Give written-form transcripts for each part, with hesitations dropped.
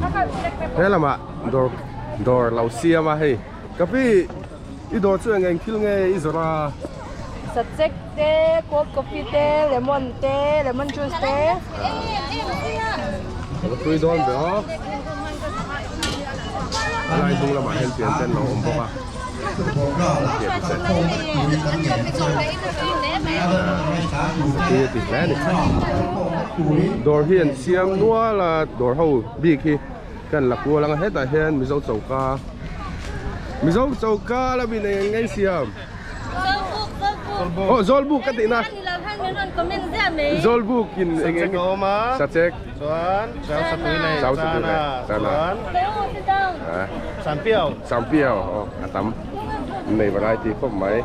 He lamah dawr dawr lo siam a hei ka pi i dawr chu eng eng thil nge i zawrh a? Sachek te, cold coffee te, lemon te, lemon juice te. Ka va tui dawn ve aw. A lai hnung lamah hian pian te an lo awm bawk a. Tui a ti hle a ni. Dawr hi an siam nual a, dawr ho bik hi kan la kual ang a, hetah hian Mizo choka Mizo choka la mi nei ang ngei siam. Aw Zawlbuk ka tihna. Zawlbuk in eng eng Sachek. Chuan chau satui nei Chau satui nei chana chuan Sampiau. Sampiau aw a tam nei variety khawp mai.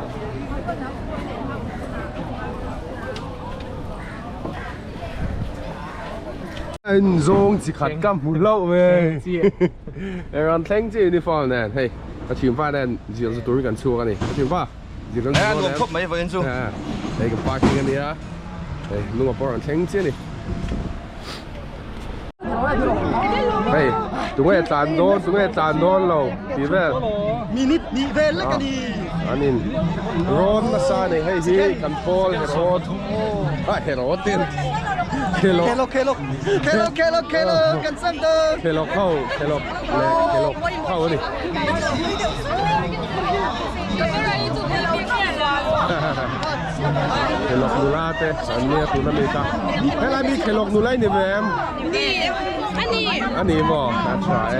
En zawng chi khat ka hmu hlauh mai. Rawn thleng chi uniform nen hei ka thianpa nen zir chu turin kan chhuak a ni. Ka thianpa zir kan chhuak nuam khawp mai vawiin chu. Hei ka parking a nia hei lunga pawh rawn thleng chi a ni. Hei tunge tlan dawn tunge tlan dawn lo tih vel. Minute hnih vel lek a ni. An in rawn nasa a ni hei hi kan pawl herawn ah herawn te Khelok khelok khelok khelok khelok kan sang dawn. Khelok ho khelok leh khelok ho a ni. Khelok nula te an nia tuna mi kha. Helai mi khelok nula i ni ve em? Ni a ni. A ni maw? A tha e.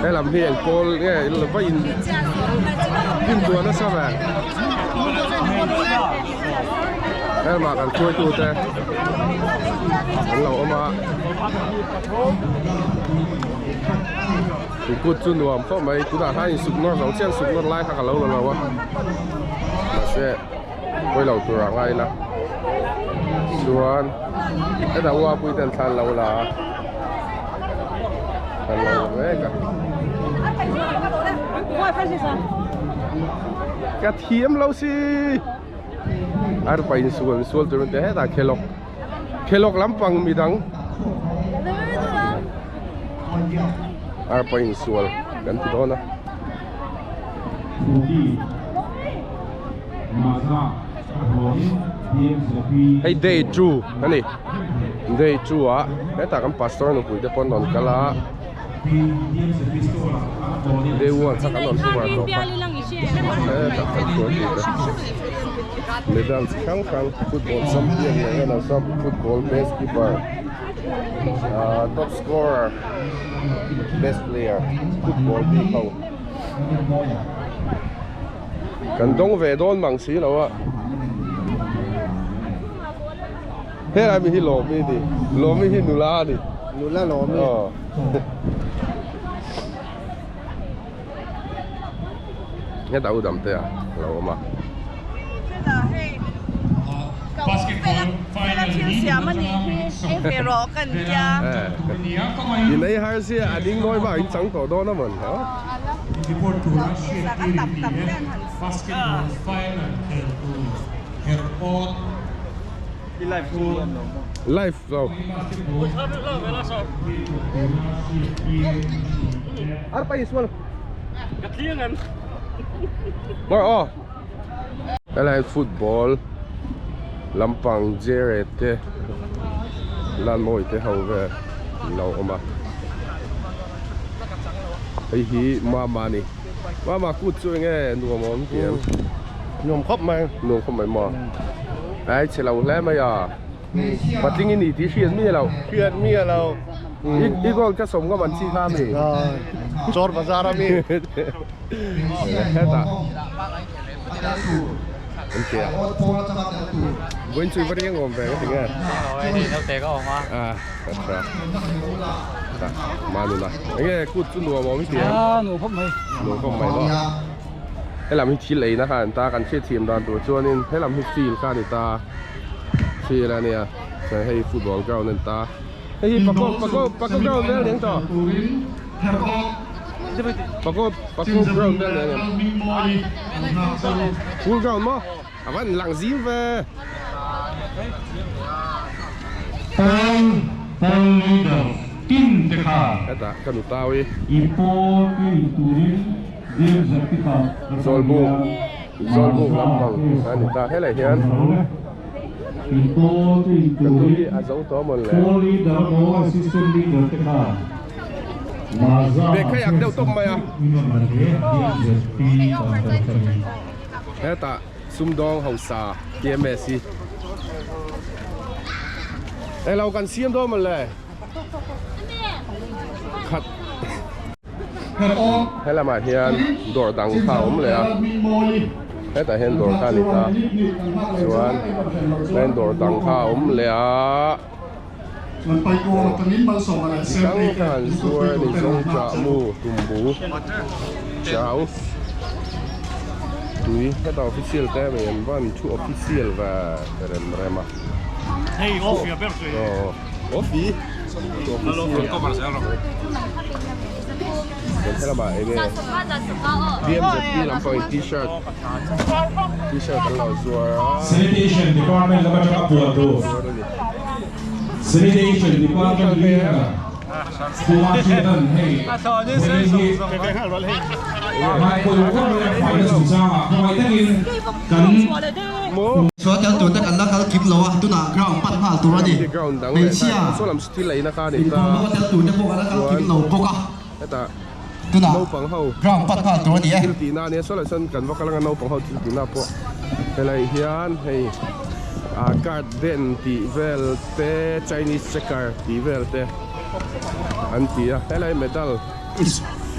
Helam hi eng pawl nge va in intuah nasa ve. Helmah kan hruaitu te an lo awm a kut chu nuam khawp mai tunah khan insuk nawr zo chian suk nawr lai kha ka lo la lo a mahse pawi lo tur a ngai la chuan hetah uapui ten thla an lo la a an lo la mek a. Ka thiam lo si arpa in sual sual tur te hetah khelawk khelawk lampang midang arpa in sual kan ti dawn a. Hei day 2 a ni day 2 ah hetah kan pastor nupui te pawh an rawn kal a. Day 1 kha kan rawn cover tawh kha hetah kan chuan tih te medal chi hrang hrang football champion leh runners up football best keeper ah top scorer best player football bik ho kan dawng ve dawn mang si lo a helai mi hi lawmi a ni lawmi hi nula a ni nula lawmi aw hetah u dam te a lo awm a in ei har sia a ding nawi bak in chang tawh dawn a mawn ha Live lo. Arpa isual. Mar aw. Helai football lampang jere te lan mawi te ho vel lo awm a. Hei hi mama a ni. Mama kut chu enge nuam awm tiang. Nuam khawp mai. Nuam khawp mai maw. Ai chhe lo hle mai a. Patling i ni tih hriat mi lo. Hriat mi a lo. I goal ka sawm ngam an chi kha mi. Chawr bazar a mi. Hetah. An tia. Vawiin chu i va riang awm ve ka ti nge. A ka hria. Tah Manuna. Enge kut chu nuam awm i ti em? A nuam khawp mai. Nuam khawp mai maw. Helam hi thil eina kha an ta kan hriatthiam dan tur chuanin helam hi field kha a ni ta field a nia chuan hei football ground a ni ta hei hi pako pako pako ground vel aniang tawh pako pako ground vel aniang full ground maw a van lang zim ve. Pawl leader tin te kha. Hetah ka nu tau i. I pawl te in turin Dil Zapika Zawlbuk Zawlbuk lampang a ni ta helai hian. I pawl te in Kan nu turin hi a zo tawh mawn le. Pawl leader emaw assistant leader te kha Maza Bag kha yak deuh tawp mai a. Hetah sumdawng hausa TMS hi englo kan siam dawn mawn le. Khat He lamah hian dawr dang kha a awm leh a, hetah hian dawr kha a ni ta, chuan tlaiin dawr dang kha a awm leh a, chi hrang hrang an zuar a ni, zawngṭah mu tumbu chau tui hetah official te mai an van thu official ve rem rem a. Awfi Kan helamah enge BMZP lampangin t-shirt t-shirt an lo zuar a. Sanitation Department lam atanga puan tur Sanitation Department leader Kumar Chetan hei vawiin hi Hmaipawimawh ber mai a faina chungchangah khawngaih takin kan Chhuah tel tur te kan la kal kim lo a, tunah ground pan nghal tur a ni. Hmeichhia inkhawm lawka tel tur te pawh kan la kal kim lo bawk a, tunah ground pan nghal tur a ni e.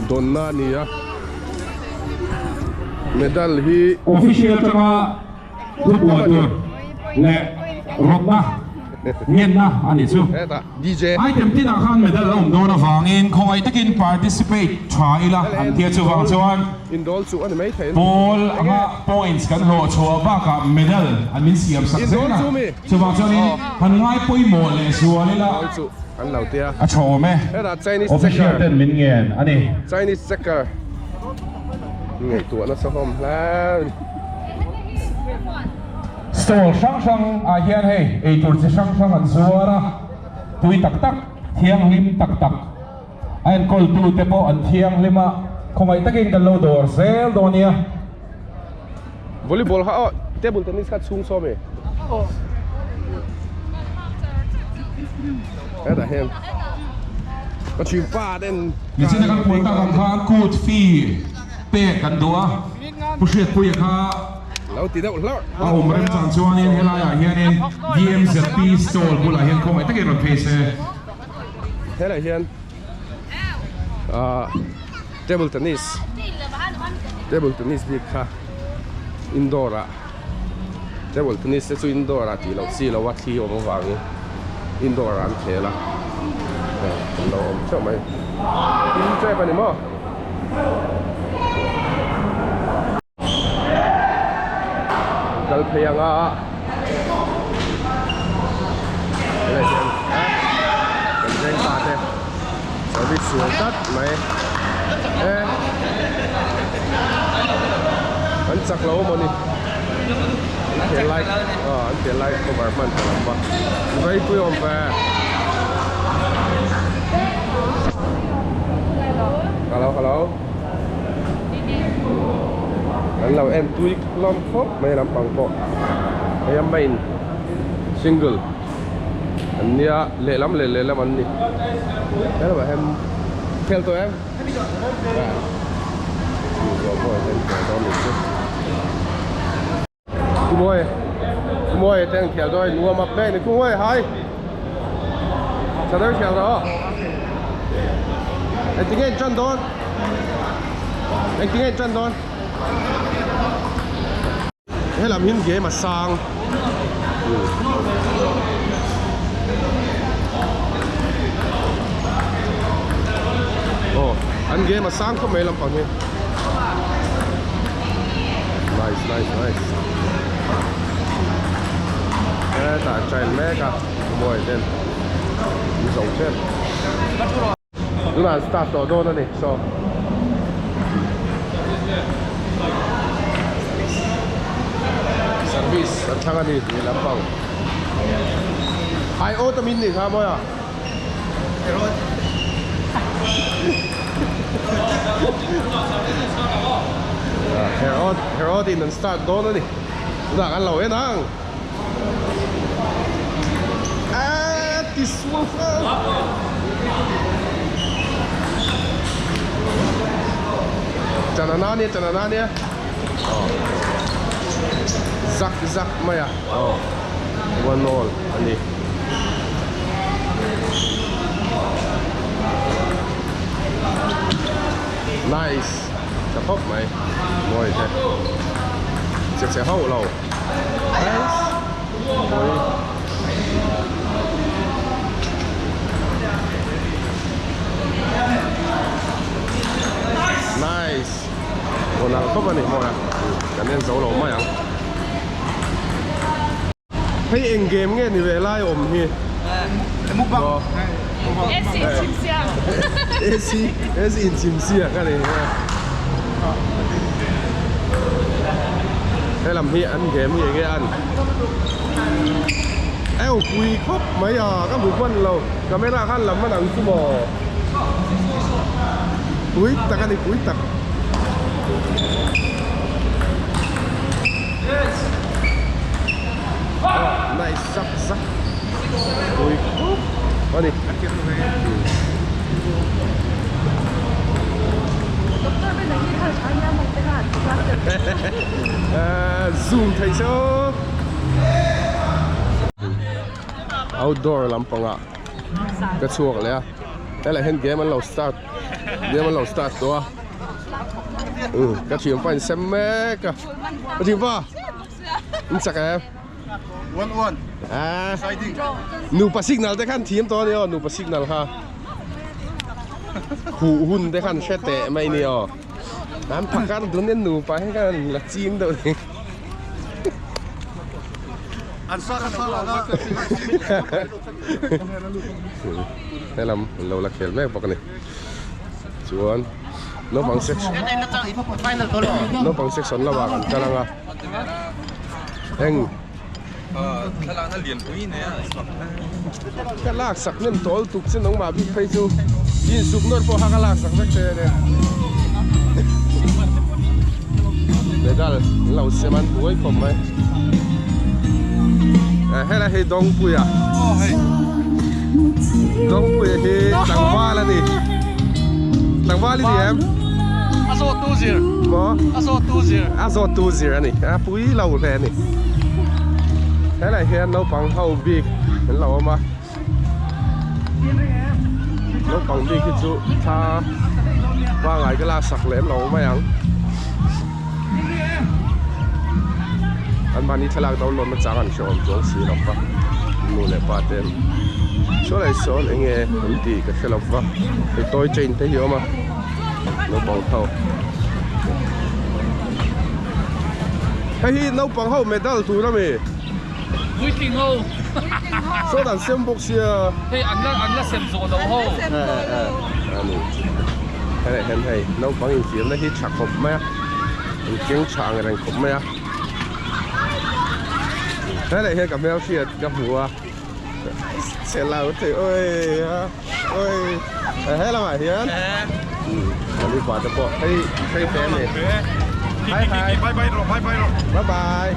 Dawnna a ni a, medal hi. Official atanga thupuan tur leh rawtna ngenna a nih chu. Item tinah khan medal a awm dawn avangin khawngaih takin participate tha ila an tia chuvang chuan pawl anga points kan hlawh chhuah bakah medal an min siam sak zel a, chuvang chuanin han ngai pawimawh leh zual ila. An lo tia. A tha awm e. Hetah Chinese Official checker. ten min ngen a ni. Chinese checker ngaihtuah nasa hlawm hle. Stall hrang hrang ah hian hei eitur chi hrang hrang an zuar a, tui tak tak, thianghlim tak tak a enkawl tu te pawh an thianghlim a, khawngaih takin kan lo dawr zel dawn nia. Volleyball kha aw table tennis kha chhung sawm e. Hetah hian ka thianpa ten Nichina kan puan tak ang khan kut fee pek kan duh a, Pu Hriatpuia kha lo ti deuh hlauh. A awm rem chang chuanin helaiah hianin DMZP stall bulah hian khawngaih takin rawn phei se. Helaiah hian ah table tennis table tennis bik kha indoor ah table tennis te chu indoor ah tih loh chi lo a thli awm avangin indoor ah an khel a hei an lo awm theuh mai tin tep a ni maw. Kal phei anga helai hian kan veng pa te service sual tlat mai e an chak lo amaw ni an khel lai aw an khel lai cover hman ta lo va vaipui awm ve hello hello. An lo en tui hlawm khawp mai lampang pawh hei a main single an nia lehlam leh lehlam an ni helamah hian khel tawh em Kumawi Kumawi te ang thial dawn nuam ap mai a ni Kumawi hai Chadar thial rawh Engti nge in tan dawn Engti nge in tan dawn Helam hi game a sang Aw an game a sang khawp mai lampang hi. Nice nice nice Hetah train mek a mawi ten an zo tep Tunah an start tawh dawn a ni so Service an thlang a ni tih lampang Ai aw tamin ni kha mawi a. Herod Herod in an start dawn a ni tunah kan lo en ang Aaaa ti sual fal Chanana ania chanana ania aw zak zak mai a aw one all a ni. Nice tha khawp mai mawi te che che hauh lo nice mawi nice aw nalh khawp a ni mawi a kan en zo lo mai ang. Hei eng game nge ni ve lai awm hi? Mukbang. AC inchhimsiak. AC AC inchhimsiak a ni. He lam hi an game hi enge an? Eo pui khawp mai a ka hmu hman lo camera khan lam hman ang chu maw? Pui tak a ni pui tak. Nice zak zak pui khup a ni. Zoom thei se aw. Outdoor lampangah ka chhuak leh a helai hian game an lo start game an lo start tawh a. Ka thianpa in sem mek a ka thianpa in chak em one one ah nupa signal te khan thiam tawh a ni aw nupa signal kha khuh hun te khan hre teh mai ni aw an phakar dun en nupa hi khan la ching deuh ni an sa kha sa la helam lo la khel mek bawk a ni. Chuan naupang section naupang section lamah kan kal ang a eng ka lak sak hnem tawl tuk chu nangmah bik phei chu insuk nawr pawh kha ka lak sak vek thei a nia medal an lo sem an buai khawp mai helai hi Dawngpuia. Dawngpuia hi tlangval a ni. Tlangval i ni em? A zawt tu zir. Maw? A zawt tu zir. A zawt tu zir a ni. A pui lo hle a ni. Helai hian naupang ho bik an lo awm a. Naupang bik hi chu thla pangai ka la sak lem lo mai ang. An mahni thlalak download na chang an hre awm chuang si lo va nu leh pa te sawn leh sawn eng nge an tih ka hre lo va hei toy train te hi a awm a naupang ho hei hi naupang ho medal tur a mi puitling ho sawn an sem bawk sia hei an la an la sem zawh lo ho a ni helai hian hei naupang infiamna hi tha khawp mai a an keng tha ang reng khawp mai a helai hian ka hmel hriat ka hmu a chhe lo thei oi a oi he lamah hian kan upa te pawh hei hei fe a ni hi hi bye bye rawh bye bye rawh bye bye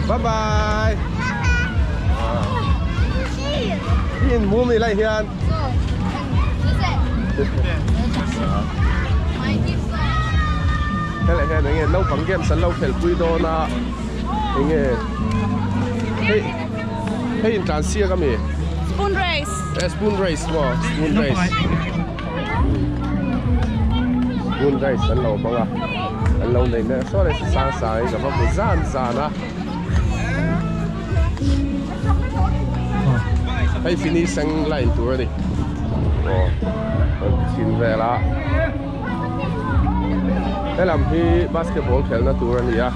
bye bye in mu mi lai hian Helai hian enge naupang games an lo khelpui dawn a enge hei hei intlan siak ami Spoon race eh spoon race maw spoon race spoon race an lo hmang a an lo nei mek saw leh sang sang hi ka va hmu zan zan a. Hei finishing line tur a ni aw kan chhin vel a helam hi basketball khelna tur a ni a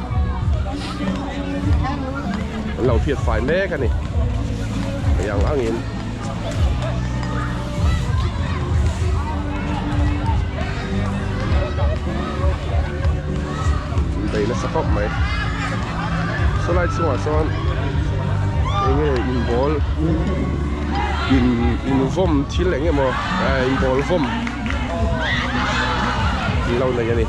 an lo phiat fai mek a ni hei ang angin. Bei nasa khawp mai sawlai chungah sawn enge in ball in in vawm thil eng emaw eh in ball vawm an lo nei a ni.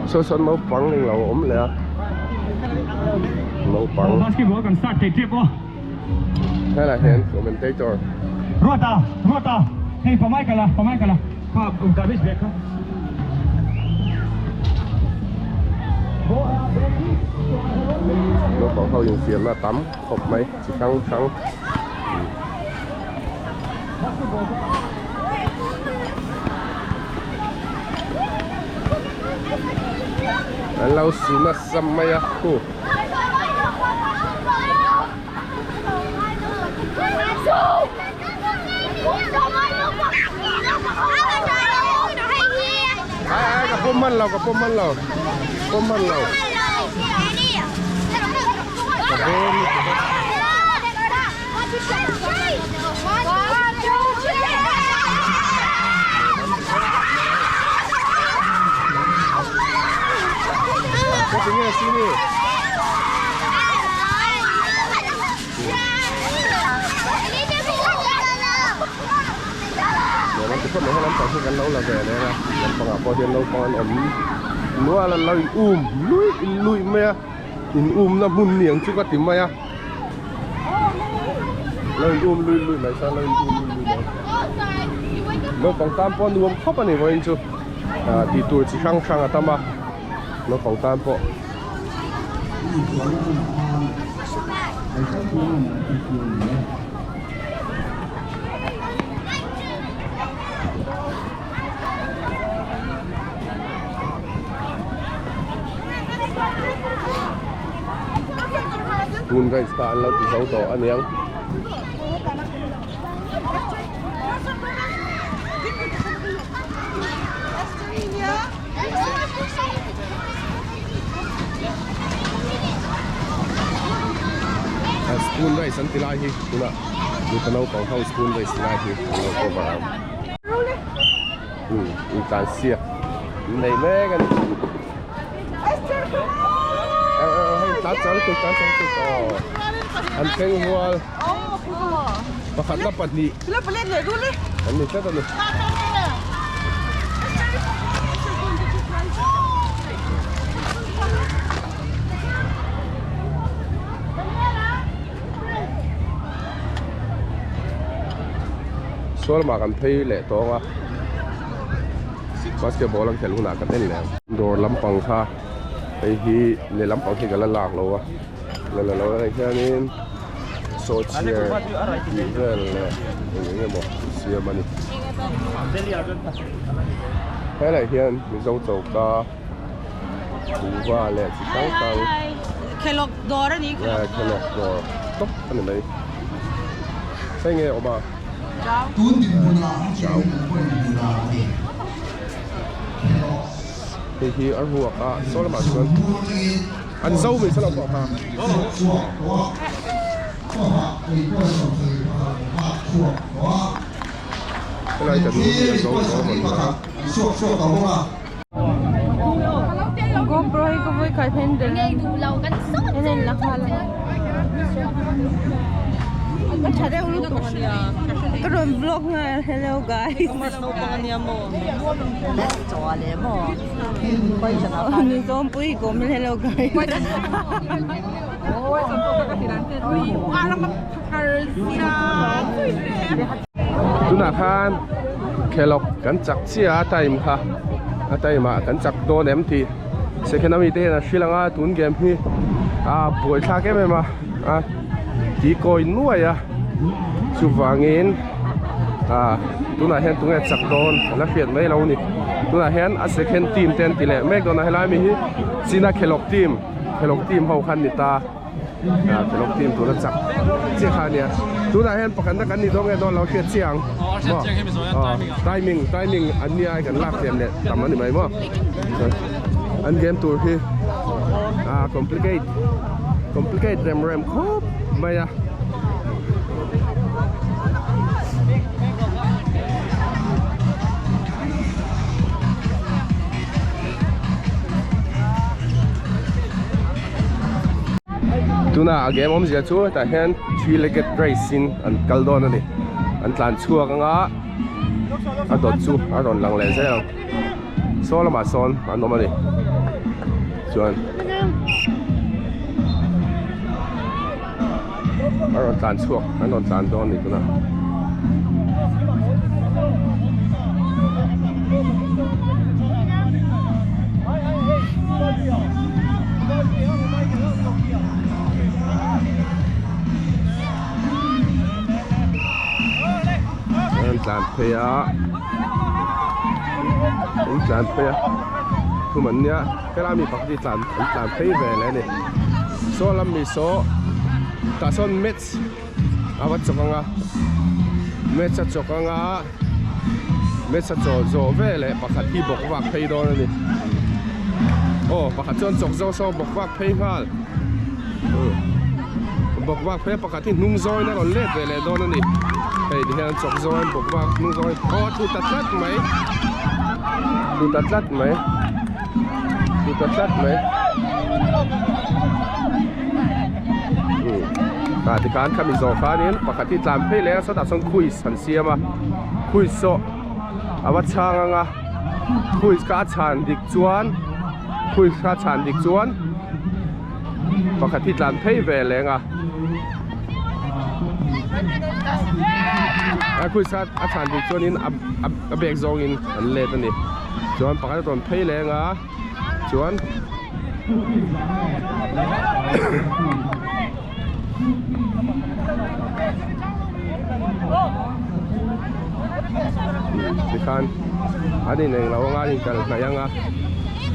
Saw sawn naupang englo a awm leh a naupang Basketball kan start thei tep aw. Helai hian commentator. Ruata Ruata hei pamai kala pamai kala kha garbage bag kha. Naupang ho infiamna tam khawp mai chi hrang hrang. An lo su nasa mai a khu. Ai ai ka pawm hman lo ka pawm hman lo pawm hman lo. Ka pawm Tinge sini. Nuam an ti khawp mai helam pang hi kan lo la ve leh a lampangah pawh hian naupang an awm nual an lo in um luih luih mai a. In umna hmun ni ang chu ka ti mai a lo in um lui lui mai chuan lo in um lui lui mai naupang tan pawh nuam khawp a ni vawiin chu ah tih tur chi hrang hrang a tam a naupang tan pawh. Spoon rice kha an lo ti zo tawh aniang. Spoon rice an ti lai hi tunah mipa naupang ho spoon rice ti lai hi an lo cover ang. Intlan siak nei mek a ni. Hei tlan chang tuk tlan chang tuk aw. An thleng hual. Pakhat na pahnih. An ni tlat a ni. Saw lamah kan phei leh tawng a basketball an khelh hunah kan en leh ang dawr lampang kha hei hi lehlam pang hi ka la lak lo a la la lo a hianin saw chair tih vel leh eng eng emaw siam a ni helaiah hian mizo choka. Kuhva leh chi hrang hrang Khelawk dawr a ni khelawk dawr khelawk dawr tawp a ni mai hei nge awm a Tun dinhmun ah hetiang in an pawhin hmu dan a ni khelawk Hei hi a ruak a saw lamah chuan an zo mai saw lamah kha Helai kan nu hi a zo tawh a rawn lang a. GoPro hi ka vawi khat handle a en la nghal ang ka tha deuh lutuk ka rawn vlog nghal hello guys Nuzawmpui ka awm hello guys Tunah khan khelawk kan chak chiah a time kha a time ah kan chak dawn em tih second ami te hian a hrilh ang a tun game hi a buaithlak em em a a ti kawi nuai a chuvangin ah tunah hian tunge chak dawn a la hriat mai lo a ni tunah hian a second team te an ti leh mek dawn a helai mi hi china khelawk team khelawk team ho khan ni ta. Ah khelawk team tuna chak chiah kha ania tunah hian pakhatna kan ni dawn nge dawn lo hriat chiah ang maw timing timing an nia kan lak thiam leh tam ani mai maw an game tur hi ah complicate complicate rem rem khawp mai a. Tuna a game awmzia chu hetah hian three legged race in an kal dawn a ni an tlan chhuak anga a dawt chu a rawn lang leh zel ang saw lamah sawn an awm a ni. Chuan a rawn tlan chhuak an rawn tlan dawn a ni tunah. An tlan phei a an tlan phei a thum an nia helai mi pakhat hi tlan an tlan phei ve leh a ni saw lam mi saw tah sawn match a va chawk ang a match a chawk ang a match a chaw zawh ve leh pakhat hi bawk vak phei dawn a ni aw pakhat chuan chawk zawk saw bawk vak phei nghal bawk vak phei a pakhat hi hnung zawin a rawn let ve leh dawn a ni hei ti hian chawk zawin bawk vak hnung zawin aw a thu ta tlat mai thu ta tlat mai thu ta tlat mai ah tikhan khami zawh khanin pakhat hi tlan phei leh a sawtah sawn quiz an siam a quiz saw a va chhang ang a quiz kha a chhan dik chuan quiz kha a chhan dik chuan pakhat hi tlan phei ve leng a a quiz kha a chhan dik chuanin a a bag zawngin an let a ni chuan pakhat a tawn phei leng a chuan tikhan an ineng lo anga an inkal hnaih anga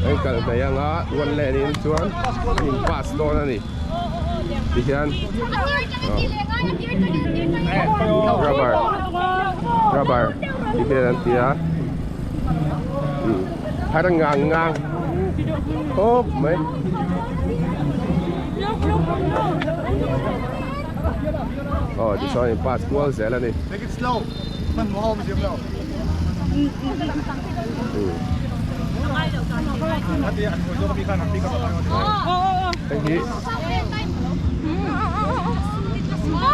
an inkal hnaih anga one lane in chuan an in pass dawn a ni tihian rubber rubber ti hian an ti a. Thar ngang ngang khawp mai. Aw tichuan in pass kual zel a ni. Take it slow. Hman hmuh ho zir lo. Hei hi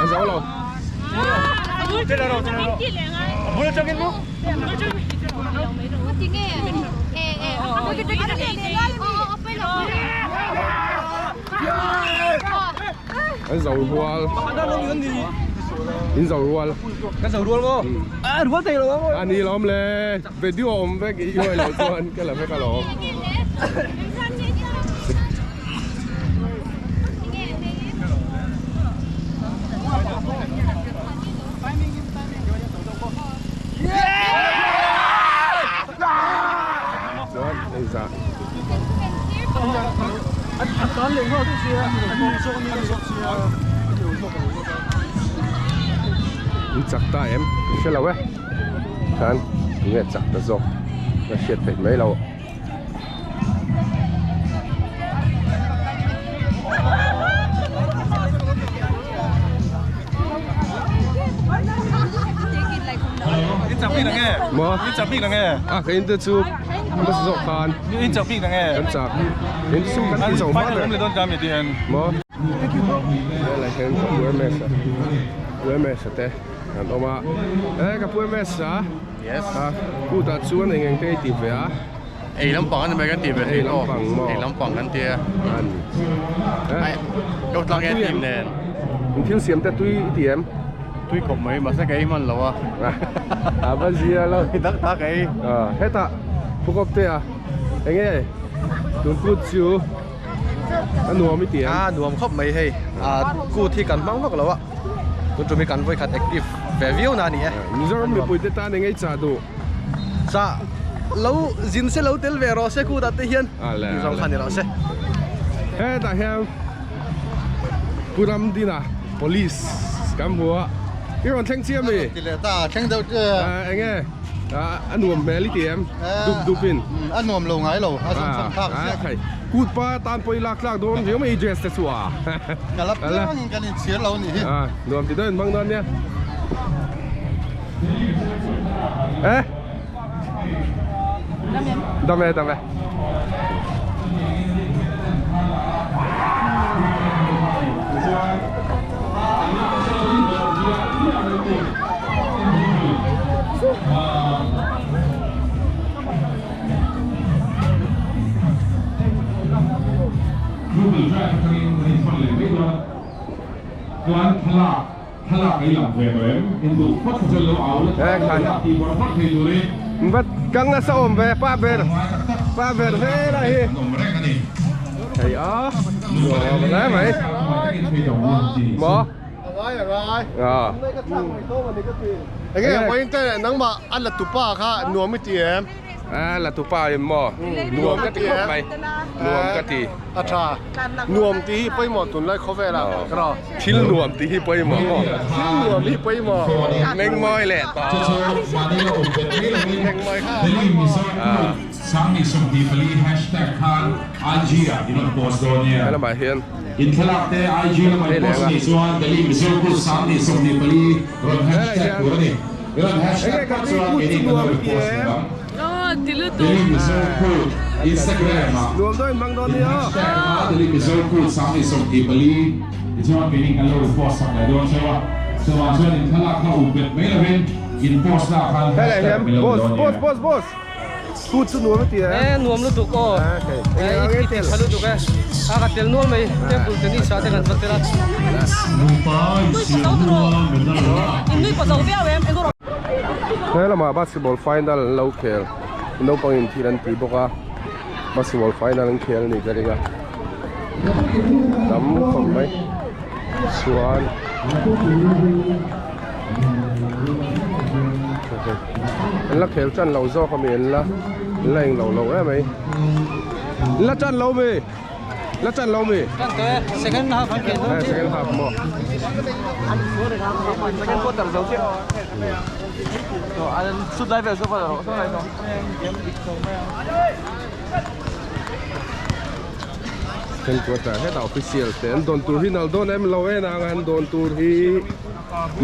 a zo lo. An zo rual in zo rual Kan zo rual maw? A rual thei lo maw? A ni lawm le video awm vek i huai lo chuan ka la vek alawm. Chuan hei zah. In chak ta em? Ka hre lo e. Khan tunge chak ta zawk ka hriat theih mai lo. Maw? A ka in te chu hmasa zawk khan kan chak in chu kan ti zo hma ber maw? Helai hian ka pu em em a pu em em a te an awm a e ka pu em em a. Yes. A kutah chuan eng eng te i ti ve a? Ei lampang a ni mai kan ti ve Ei lampang maw? Ei lampang kan ti a. An. Ai, ko tlang e team nen. In thil siam te tui i ti em? Tui khawp mai, mahse ka ei hman lo a. A va zia lo. Dak ta ka ei. A, hetah Phukawp te a. Eng nge? Tun kut chu a nuam i ti em? A nuam khawp mai hei. A kut hi kan hmang vak lo a. Tun tum hi kan vawikhat active ve viau na a ni e. Mizoram mipuite tan eng ei chah duh? Chah lo zin se lo tel ve rawh se kutah te hian tih zawng kha ni rawh se. Hetah hian Pu Ramdina Police kan hmu a, i rawn thleng chiah mi? Ti leh ta, thleng deuh che. Eng nge a nuam hmel i ti em? Dup dup in. A nuam lo ngai lo, a zawng chhan thlak ziah. Kut pa tan pawh i lak tlak dawn riau mai i dress te chu a. Ka la piangin kan inchhir lo nih hi. A nuam ti dawn hmang dawn nia. E. Dam e dam e. Chuan thlalak thlalak ei lang ve tawh em? In duh phawt kha chuan lo au la thlalak la tih bawrh bawrh thei turin. Vat kang nasa awm ve pa ber pa ber hela hi. An awm reng a ni. Hei a nuam hle mai. Maw? Angai angai. A. Enge vawiin te nangmah a la tupa kha nuam i ti em? A la tupa in maw? Nuam ka ti khawp mai. Nuam ka ti. A tha. Nuam tih hi pawimawh tunlai khawvelah ka rawh. Thil nuam tih hi pawimawh maw? Thil nuam hi pawimawh. Mengmawi leh tawh. Chu chu mahni la awm bet mai lovin Delhi Mizo Kut 2024 hashtag khan IG ah in rawn post dawn nia. Helamah hian. In thlalak te IG lamah in post anih chuan Delhi Mizo Kut 2024 rawn hashtag tur a ni. I rawn hashtag phawt chuan keini kan lo repost leh ang. Delhi Mizo Kut Instagram ah in hashtag a Delhi Mizo Kut 2024 tichuan keini kan lo repost sak leh dawn cheu a. Chuvang chuan in thlalak kha up bet mai lovin in post na ah khan hashtag min lo ti dawn nia. Kut chu nuam a ti e. E nuam lutuk aw. E i ti tha lutuk e. A ka tel nual mai table tennis ah te kan va tel a. He lamah basketball final an lo khel naupang in thil an ti bawk a basketball final an khel a nih ka ring a tam khawp mai chuan. An la khel tan lo zawk ami an la an la englo lo em mai an la tan lo mi la tan lo mi Tan tawh e second half an khel dawn chiah second half maw second quarter zo chiah an shoot lai vel zawk a saw lai saw Second quarter hetah official te an dawn tur hi nal dawn em lo en ang an dawn tur hi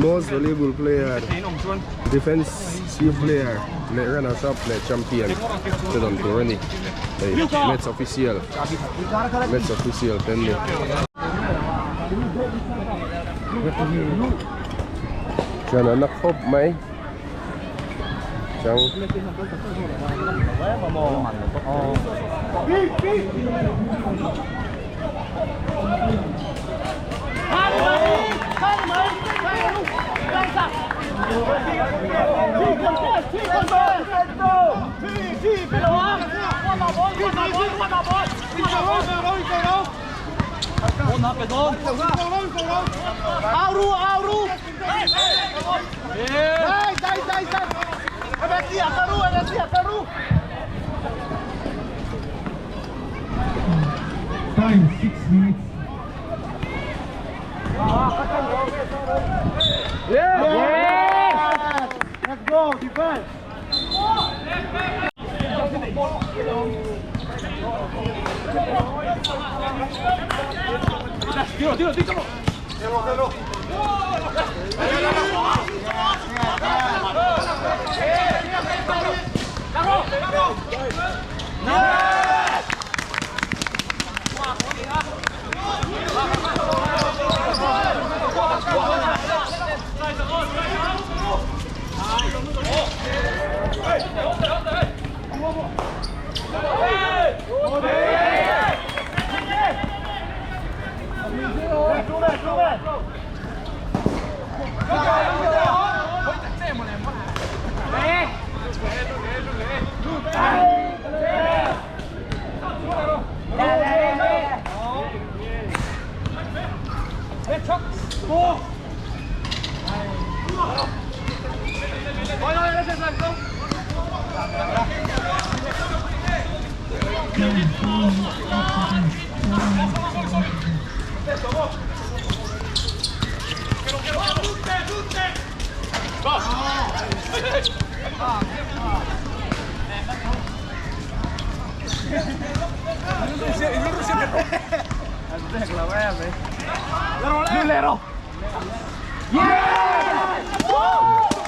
Most valuable player, defensive player leh runners up leh champion te dawn tur a ni. Hei match official match official te an ni. Chuan a na khawp mai chang. Time 6 minutes.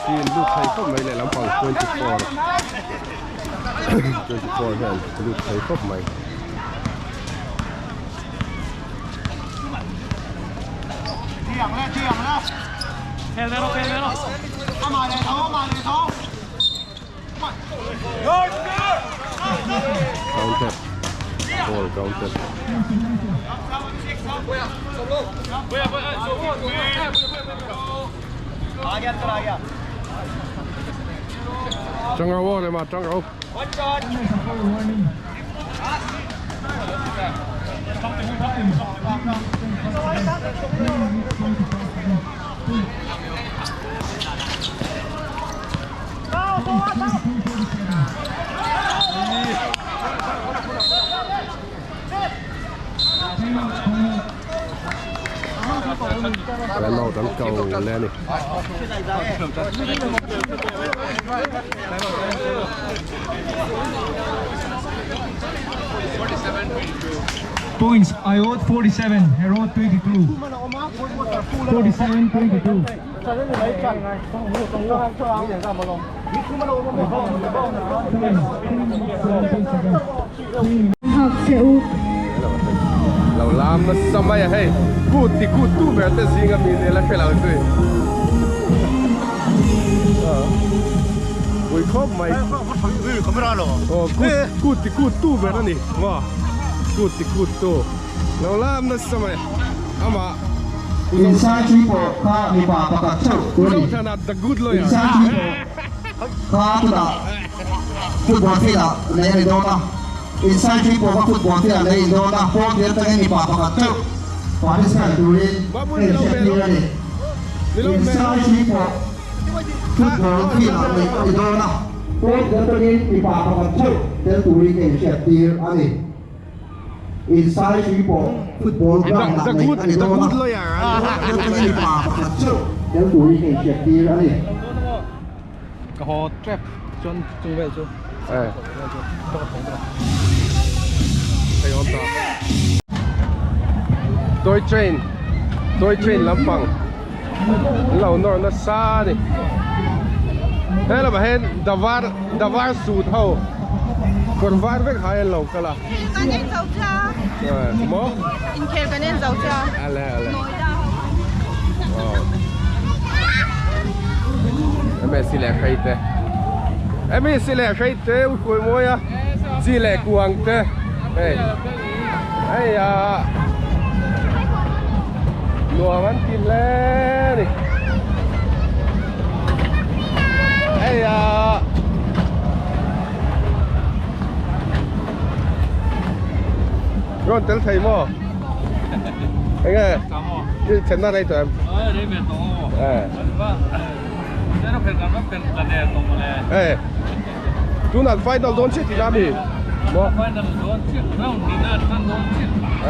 Team lut thei khawp mai leh lampang 24 24 hian lut thei khawp mai. Counter. Ball counted. Tang ro aw lema tang ro. Time out an ko le a ni. Points Aiawt 47, Herod 22. 47 22. Lo lam nasa mai a hei kut ti kut tu ber te zinga mi nia la hre lo chu pui khawp mai aw kut kut ti kut tu ber a ni maw kut ti kut tu lo lam nasa mai amah Inside tui pawh kha mipa pakhat theuh tur a ni. Inside tui pawh kha tunah football field ah lei a ni dawn a. Inside tui pawh kha football field ah lei a ni dawn a. Pawn tir atangin mipa pakhat theuh participant turin hei hriat tir a ni. Inside tui pawh football field ah lei a ni dawn a. Pawn tir atangin mipa pakhat theuh tel turin hei hriat tir a ni. Insai hrui pawh football ground ah neih a ni dawn a, atangin mipa pakhat chauh tel turin ka inhriat tir a ni. Ka haw trap chuan chung vel chu Toy train toy train lampang an lo nawr nasa a ni he lamah hian davar davar suit ho kawr var vek hai an lo kal a Kan en zo cha maw inkhel kan en zo cha ale ale msc leh hrei te msc leh hrei te u hruai mawi a chi leh kuang te hei hei a nuam an ti hle a ni hei a rawn tel thei maw enge i thenna rei tawh em eh tunah final dawn chiah tihna ami maw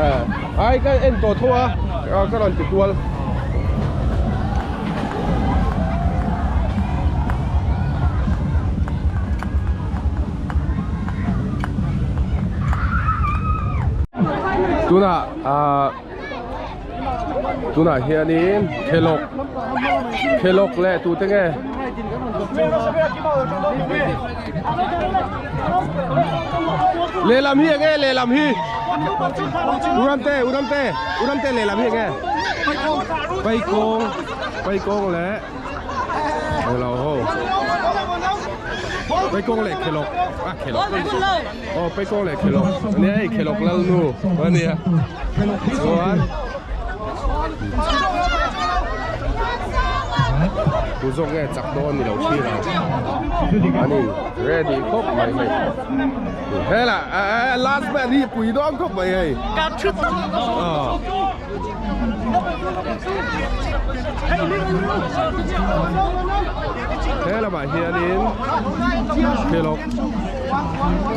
eh ai ka en tawh tho a ka rawn ti kual. Tunah ah tunah hianin khelawk khelawk leh tute nge lehlam hi enge lehlam hi Uramte Uramte Uramte lehlam hi enge Paikawng Paikawng leh Englo ho Paikawng leh Khelawk a Khelawk aw Paikawng leh Khelawk ania hei Khelawk Lalnu ania chuan Tu zawk nge chak dawn ni lo thlir ang ani ready khawp mai hei hela last man hi pui dawn khawp mai hei he lamah hianin khelawk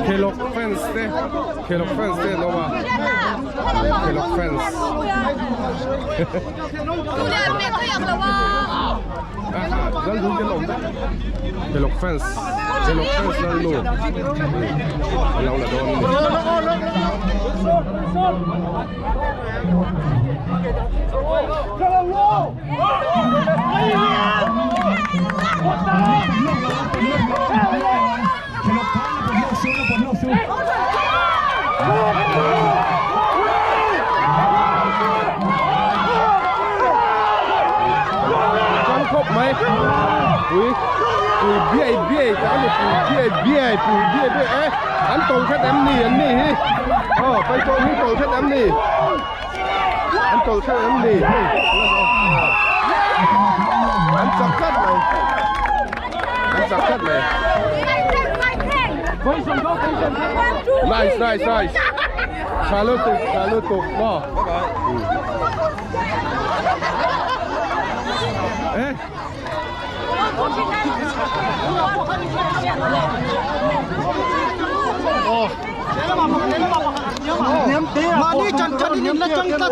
khelawk fans te khelawk fans te an awm a khelawk fans Khelawk fans Khelawk fans lalnu an lo la dawn a ni. Chuan khawp mai pui pui biai biai. biai tak a ni pui biai biai pui biai biai e an tawlh hret em ni an ni hi aw paitawlh hi tawlh hret em ni an tawlh hret em ni hei an chak tlat mai an chak tlat mai nice nice nice tha lutuk tha lutuk maw eh Mahni chan chan in la chang tlat.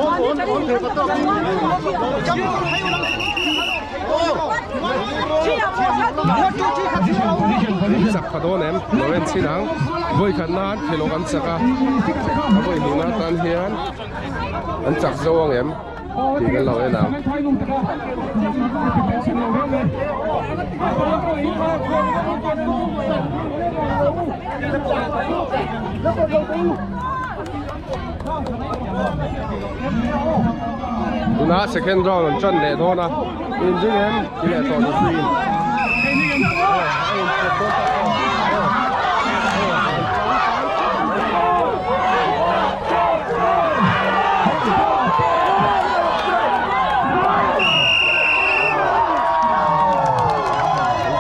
Chak pha dawn em Lawrence hi nang vawi khat nan thelawk an chak a a vawi hnih na tan hian an chak zo ang em. Tih kan lo en ang. Tunah second round an tan leh dawn a, inring em ti leh tawh ni free in.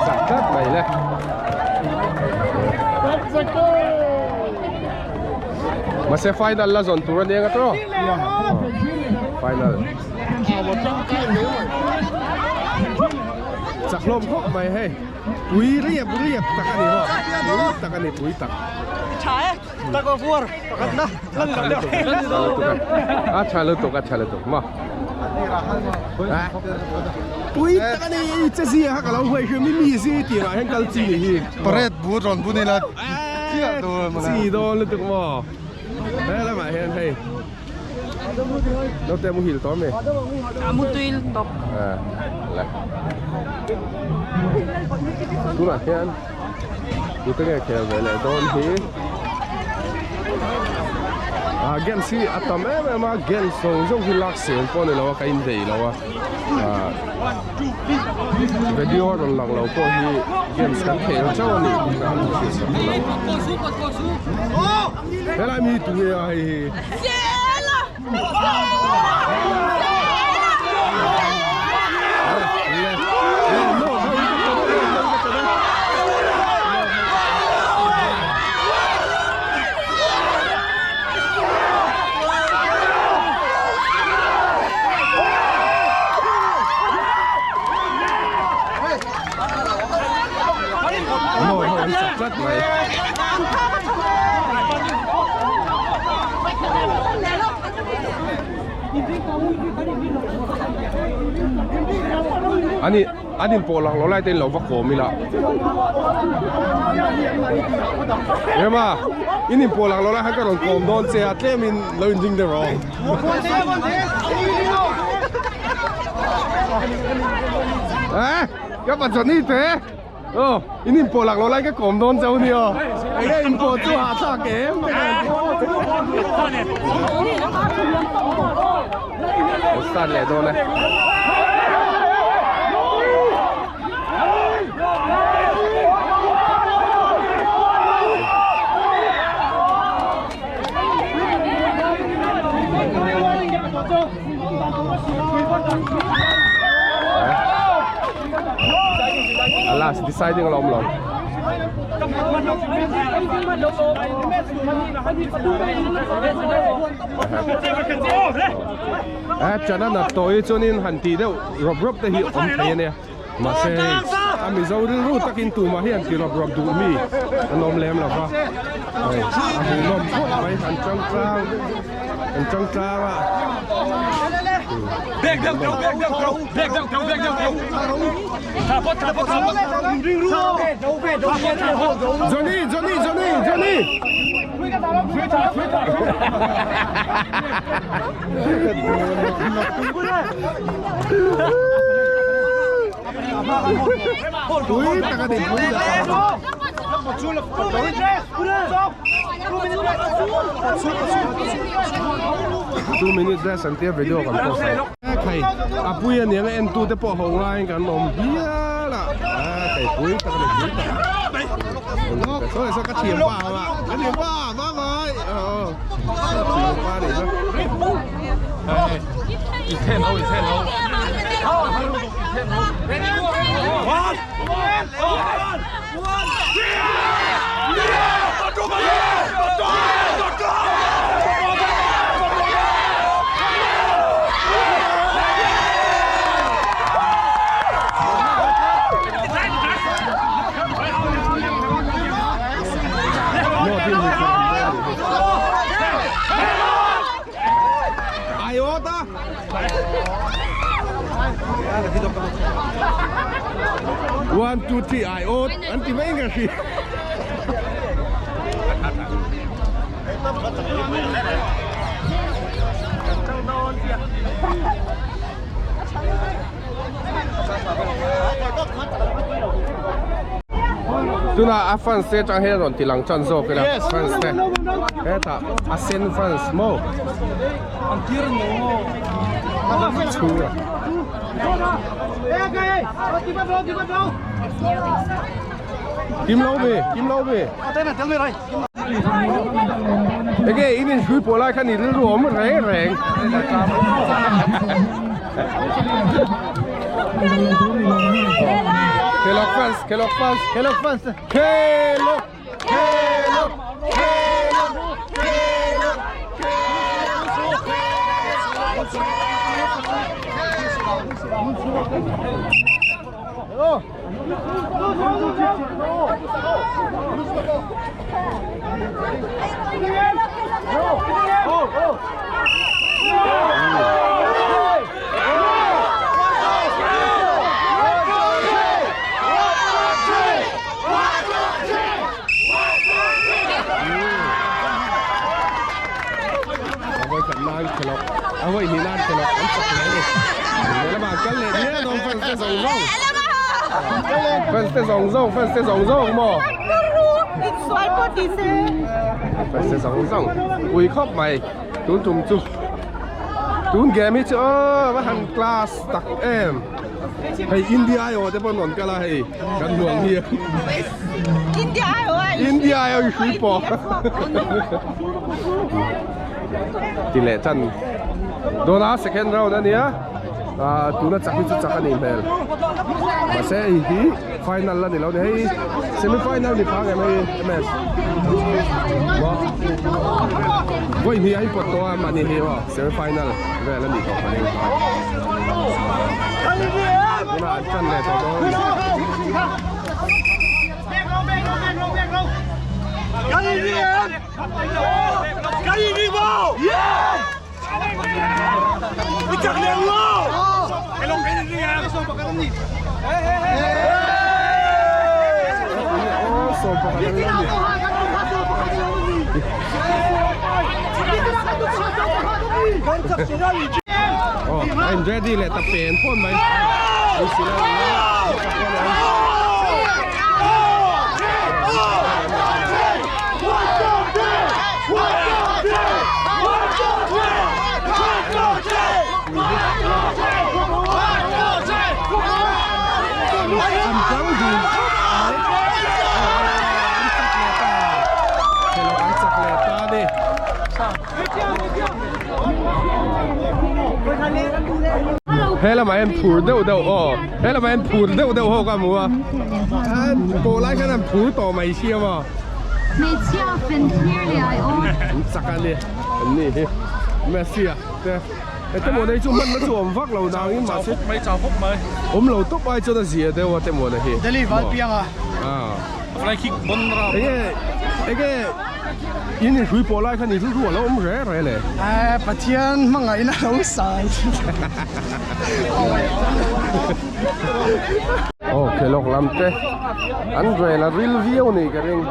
Zak tlat mai le. Mahse final la zawn tur a nia nga tawh. Final. Chak hlawm khawp mai hei. Pui riap riap tak a ni maw? Pui tak a ni pui tak. Tha e. Tug of war pakhat na lan lo deuh. A tha lutuk a tha lutuk maw. Pui tak a ni i che zia kha ka lo huai hrim i mi zi tirah hian kal chi ni hi. Parade but rawn bun ila chiah tur maw le. Chi dawn lutuk maw. He lamah hian hei Naute muhil tawh ami? A mutui tawp. Le. Tunah hian tute nge khel ve leh dawn hi ah games hi a tam em em a games zawng zawng hi lak seng pawh a ni lo a ka inbei lo a ah video a rawn lang lo pawh hi games kan khel chauh a ni tih kha an hriat sak lo helai mi tu nge a hei hi. Ani an inpawh lak loh lai te in lo va kawm ila Rema in inpawh lak loh lai khan ka rawn kawm dawn che a tlem in lo inring deuh rawh Eh ka pa Johnny te Aw, in inpawh lak loh lai ka kawm dawn chauh nia. Enge inpawh chu hahthlak em? Kan start leh dawn e. A last deciding a lo awm lo. Eh chana nat tawh hi chuanin han tih deuh rawp rawp te hi awm thei a nia mahse hei a mizo rilru takin tumah hi an ti rawp rawp duh mi an awm lem lo va hei a hmuhnawm khawp mai an chang tlang an chang tlang a. Johnny Johnny Johnny Johnny Pui tak a ni pui tak. 2 minutes rest an tia video kan post ang. Khai a pui aniang a en tu te pawh ho ngaiin kan awm hial a. Hei pui tak a ni pui tak. Sawi sawi ka thiam pa a ka thiam pa bye bye. Aw thiam pa ni chu. I then ho i then ho. One, two, three, I out. An ti mai nga khi. Tuna a fans te atang hian rawn ti lang tan zawk ila fans te hetah a sen fans maw chhunga Kim lo ve kim lo ve Enge in in hrui pawh lai khan i rilru awm reng reng. Kelok fans, Kelok fans, Kelok fans. Kelok, Kelok, Kelok, Kelok, Kelok. Fans te zawng zawng fans te zawng zawng maw fans te zawng zawng pui khawp mai tun tum chu tun game hi chu aw va han class tak em hei India ai aw te pawh an rawn kal a hei kan hmuh ang hi India ai aw i hrui pawh ti leh chan dawn a second round a nia. Ah tuna chak hi chu chak a nih hmel mahse hei hi final la ni lo ni hei semi final ni phang em hei ms vawi hnih a inpawt tawh a mahni hi aw semi final vel a nih tawh ka ring tunah an tan leh tawh dawn. I'm ready leh ta pen pawn mai An tang dun khawp mai an chak leh ta hello an chak leh ta a ni. He lamah hian phur deuh deuh aw he lamah hian phur deuh deuh ho ka hmu a pawh lai khan an phur tawh mai sia maw. Hmeichhia fen thlir leh ai aw. An chak a ni an ni hi Messi a te hete maw nei chu hman na chu awm vak lo nangin mahse awm lo tawp ai chuan a zia deuh a te maw na hi. Delhi Valpiang a. Fly kick bon ra. Enge enge in in hrui pawh lai khan in rilru a lo awm re re le. Eh Pathian hmangaihna lo sai. Aw kelawk lam te an rel a ril viau a ni ka ring.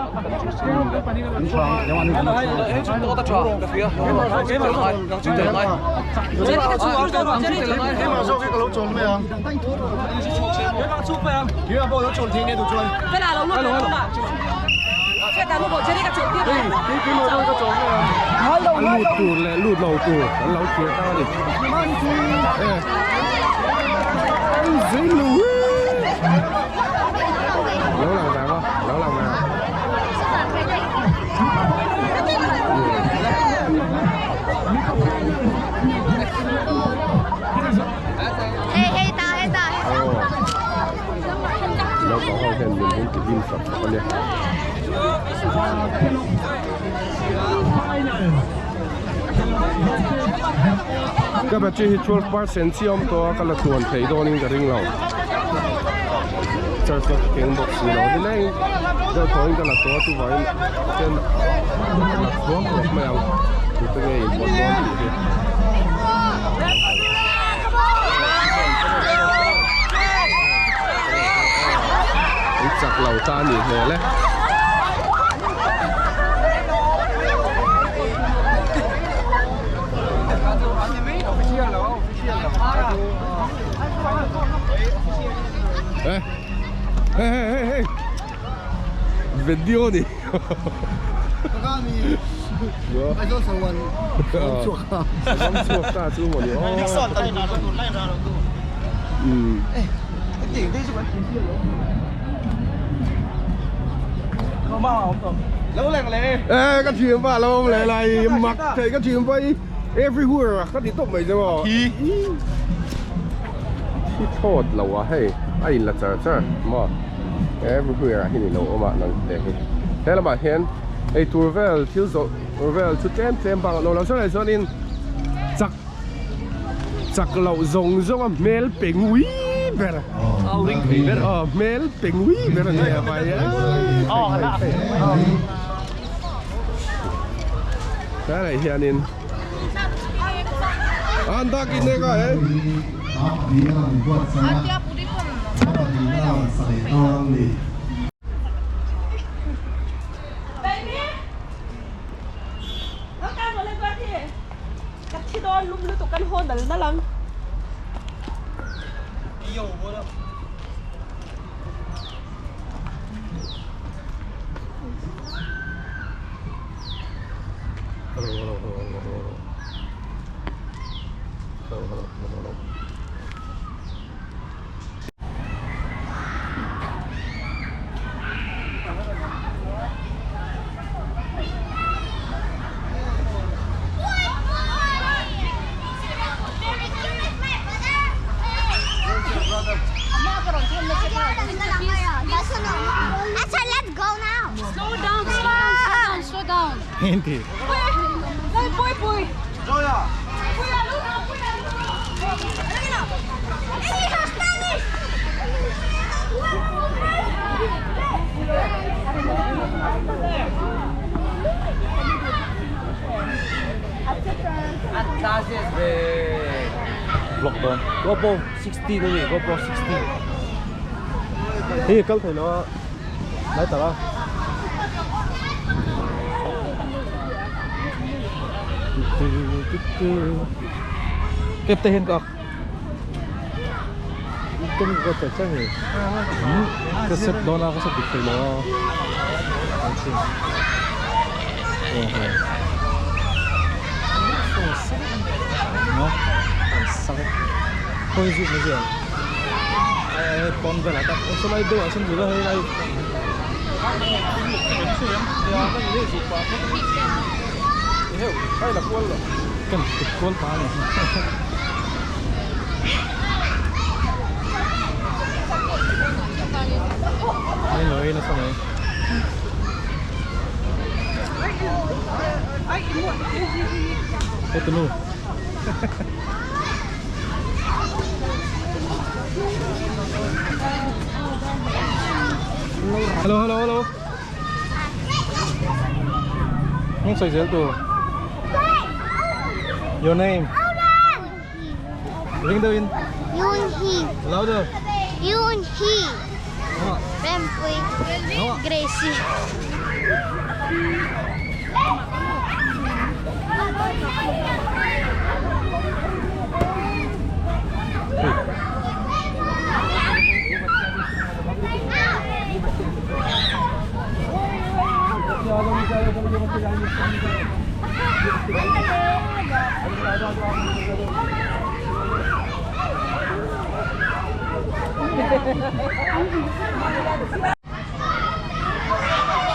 A lut tur leh lut lo tur an lo thlir ta a ni. Ka battery hi 12% chi awm tawh a ka la tluan thei dawnin ka ring lo charge ka keng bawk si lo nileng deuh thawhin ka la tawh a chuvangin chen la chhuang tawp mai ang tute nge inpawt dawn tih hi. An chak lo ta a nih hmel e. Hey hey hey hey Video ni. Ê, cái chuyện ba lâu lại lại mặc thì cái chuyện bay everywhere cái gì tốt mày chứ mà thi thốt lâu à hey ai là chờ chờ mà everywhere hi ni lo awm a nang te hi he lamah hian eitur vel thil zawrh vel chu tlem tlem bak lo lo sawn chuanin chak chak loh zawng zawng a hmel pe ngui ber aw hmel pe ngui ber a nia vai helai hianin an dak in eka e. Hello, hello, hello, hello, hello. Hello, hello, hello, hello. Let's go now. Slow down, slow down, slow down, slow down. Hindi. Pui, pui. Vlog dawn. GoPro 16 a ni, GoPro 16. Hei kal thei lo a, lai tak a. Kep te hian ka ak. Tum ka che che ni. Ka set dawn a, ka set dik thei lo a. Hello, hello, hello. Không xoay dễ tù. Your name? Ring the in. Yoon Hee. Louder. Yoon Hee. Rempui. Gracie.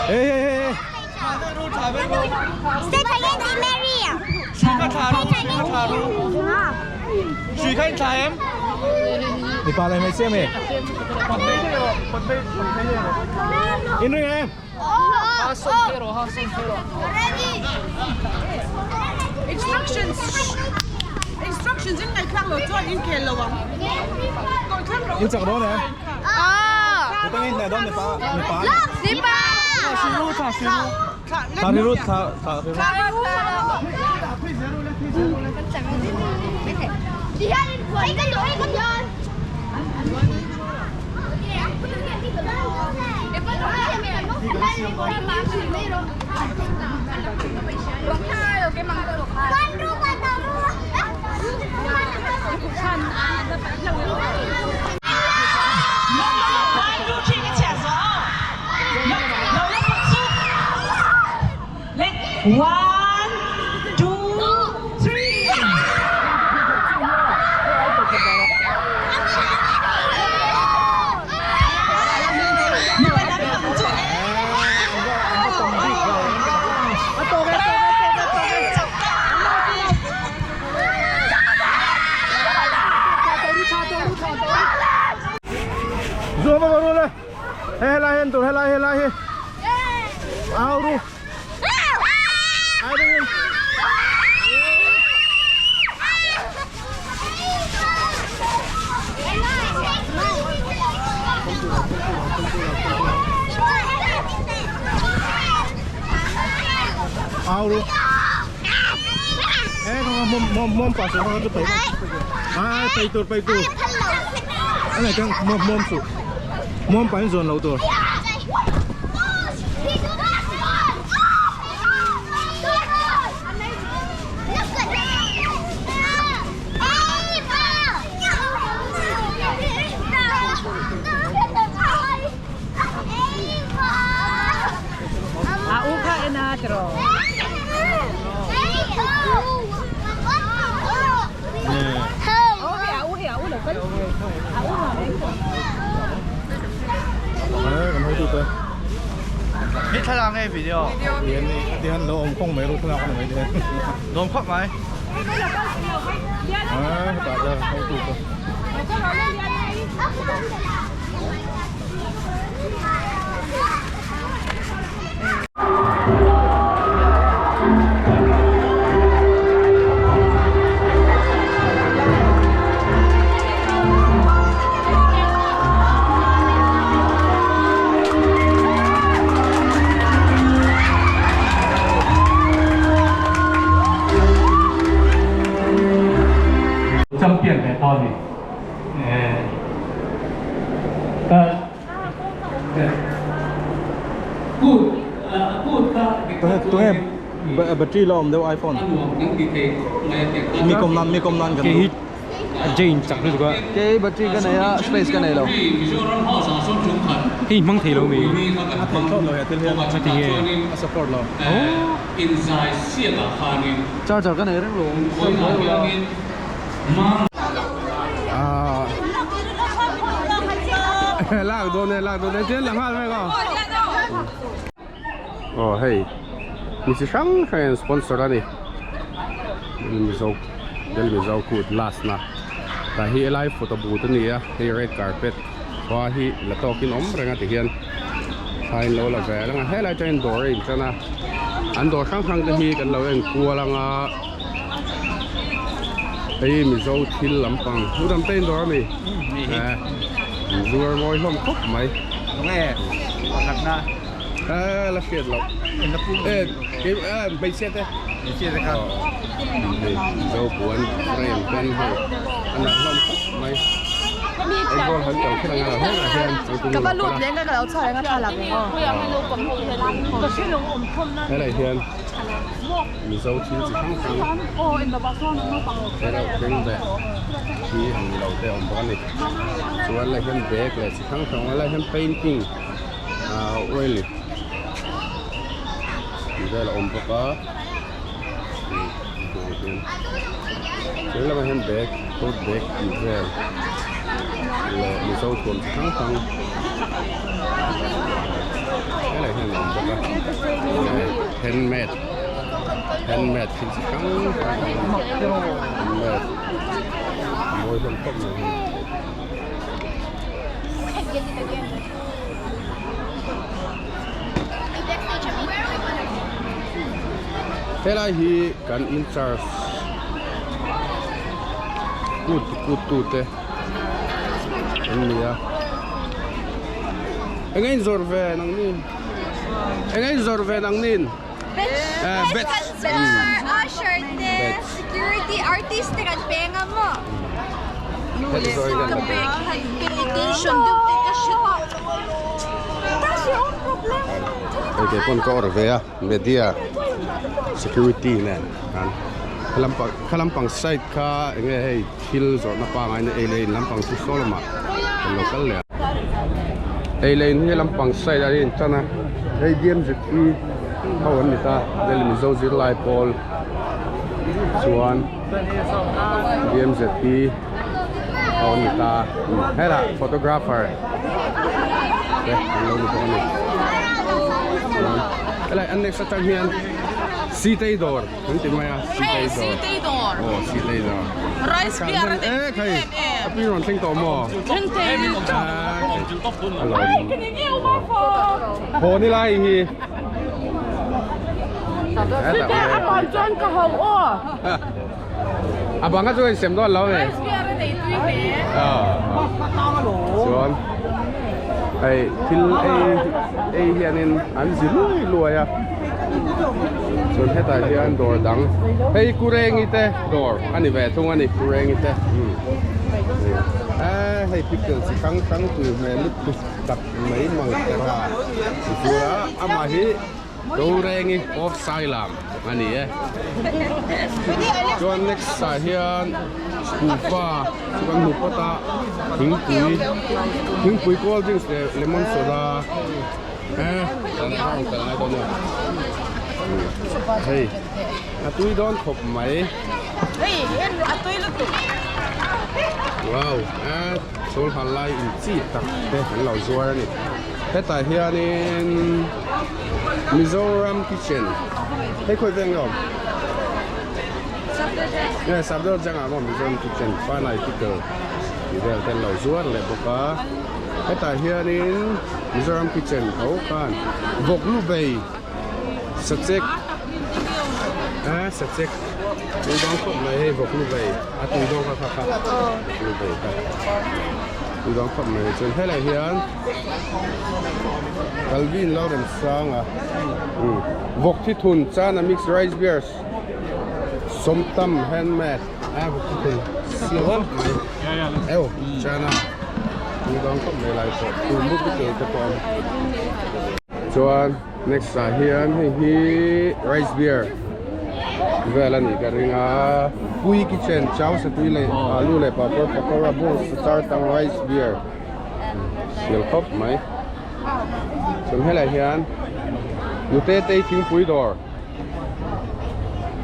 Hey, hey, hey. Đi pa lại mấy xem này. In ring em. Instructions. Instructions in ngaihthlak lo chuan in khel lo ang. In chak dawn em? Ah. Tang in dawn mipa mipa. Mipa. Thla hri ru thla hri ru thla thla hri ru. One, two, three. Zuam a ru le. He helai hen tur helai helai hi. Au ru. Ai ding in. Au ru. He mom mom mom pa su ha chu pai. Ai pai tur pai tur. Anh này căng mom mom su. Mom pa in zon lo tur. A u kha ena tro. Kan hotu te. Hit thlalak nge video. Tian ni tian lo om khong mai ru thlalak ani mai tian. Lawm khawp mai. À, ta ra hotu te. Champion ve ta ni. Tunge battery la awm deuh iPhone. Mi kawm nan mi kawm nan kan duh. Jane chak lutuk a. Kei battery ka nei a space ka nei lo. Hei hmang thei lo mi. A thei thlawt lo he thil hian. A ti nge. A support lo. Charger ka nei reng lo. Ah. Lak dawn e lak dawn e chen la nghal vek a. Aw hei mi chi hrang hrang in sponsor a ni. Mizo Del Mizo kut last na tah hi helai photo booth a ni a hei red carpet khua hi la tawk in awm reng a ti hian thla in lo la ve reng a helai atangin dawr a intan a an dawr hrang hrang te hi kan lo en kual ang a hei Mizo thil lampang u dam te in dawr a mi zuar mawi hlawm khawp mai. A la hriat loh. E kei a hmeichhia te. Hmeichhia te kha. Hei Mizo puan frame ten hei a nalh hlawm khawp mai. Enkawl han kal kher anga lo hetah hian changtlung Ka va lo lut kal a. leng ka lo chhuak reng a thla lak reng aw. Helai hian Mizo thil chi hrang hrang helai beng leh thi ang lo te a awm bawk a ni. Chuan lai hian bag leh chi hrang hrang a lai hian painting. ah oil tih vel a awm bawk a he lamah hian bag tote bag tih vel leh mizo thuam chi hrang hrang helai hian a awm bawk a handmade handmade thil chi hrang hrang handmade mawi hlawm khawp mai hi. Helai hi kan in charge kut kut tu te an ni a eng a in zawrh ve nang nin eng a in zawrh ve nang nin Bets usher te security artist te kan peng a maw Hei kei pawn ka awrh ve a media security nen khan kha kha lampang side kha eng nge hei thil zawrhna pangai na ei leh in lampang chu saw lamah kan lo kal leh a ei leh in hi lampang side ah hian in tan a hei DMZP ho an ni ta Delhi Mizo zirlai pawl chuan DMZP ho an ni ta hetah photographer te an lo ni bawk a ni chuan helai an next atang hian Sitei dawr an ti mai a Sitei dawr aw Sitei dawr Rice beer a e khai a pi rawn thleng tawh maw thleng thei ai ka ni nge uma fo haw ni lai hi Sitei a ban chuan ka ho aw a bang a chu in sem dawn lo nge Rice beer a nei tui hle chuan hei thil ei ei hianin an zi luai luai a chuan hetah hian dawr dang hei kurengi te dawr a ni ve thung a ni kurengi te eee hei pickle chi hrang hrang tui hmel lutuk tak mai mang tera ti a amah hi Dorengi of Sailam a ni e chuan next ah hian kuhva chu kan hmu phawt a thingpui thingpui cold drinks leh lemon soda eh kan rawn kal ngai dawn a hei a tui dawn khawp mai hei en a tui lutuk wow eh chawl hal lai in chi tak te an lo zuar a ni. Hetah hianin Mizoram kitchen hei khawi veng nge awm? Nge Sabdawr jangah maw Mizoram kitchen Fanai pickle tih vel te an lo zuar leh bawk a. Hetah hianin Mizoram kitchen tho khan vawk lu bei sachek eh sachek tui dawng khawp mai hei vawk lu bei a tui dawng kha kha kha vawk lu bei kha tui dawng khawp mai chuan helai hian Calvin Lawrence Sanga vawk thi thun chana mix rice beers somtam handmade a vawk thi thun siam khawp mai eo chana tui dawng khawp mai lai pawh tu mut te te pawh a awm chuan next ah hian hei hi rice beer vel a nih ka ring a pui kitchen chau satui leh alu leh papawr pakora bawng char tang rice beer. Sial khawp mai chuan helaiah hian nute tei thingpui dawr